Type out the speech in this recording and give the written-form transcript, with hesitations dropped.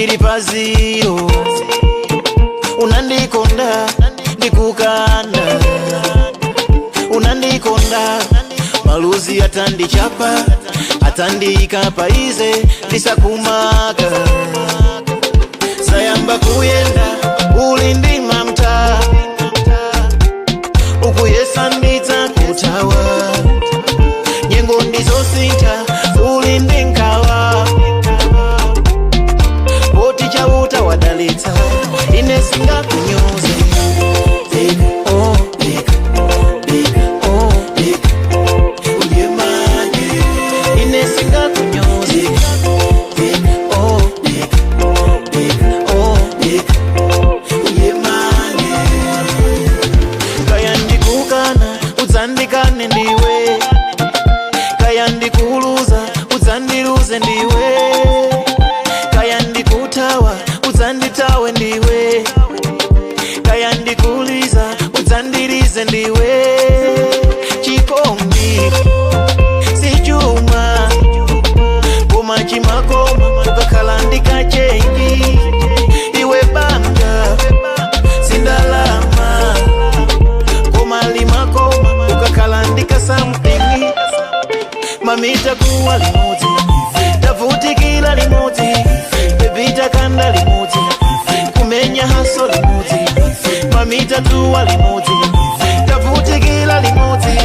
Ndili pa zero. Unandikonda ndikukanda, unandikonda maluzi atandichapa, atandiyika paize ndisakumaka. Sayamba kuyenda uli ndi mamta, ukuyesanditsa kutawa. Nyengo ndizosintha, uli ndi nkhawa. Poti Chauta wadalitsa, ine singakunyoze. Oh, oh, ine singakunyoze. Oh, oh, kaya ndikukana udzandikane ndiwe, kaya ndikuluza udzandiluze ndiwe, kaya ndikutawa udzanditawe ndiwe, kaya ndikuliza udzandilize ndiwe. Chikondi sichuma koma chimakoma ukakhala ndikachenji. Iwe banga sindalama koma limakoma ukakhala ndika something. Mamita kuwa limodzi, tavutikila limodzi, baby takanda limodzi, kumenya hustle limodzi. Mamita tuwa limodzi, tavutikila limodzi.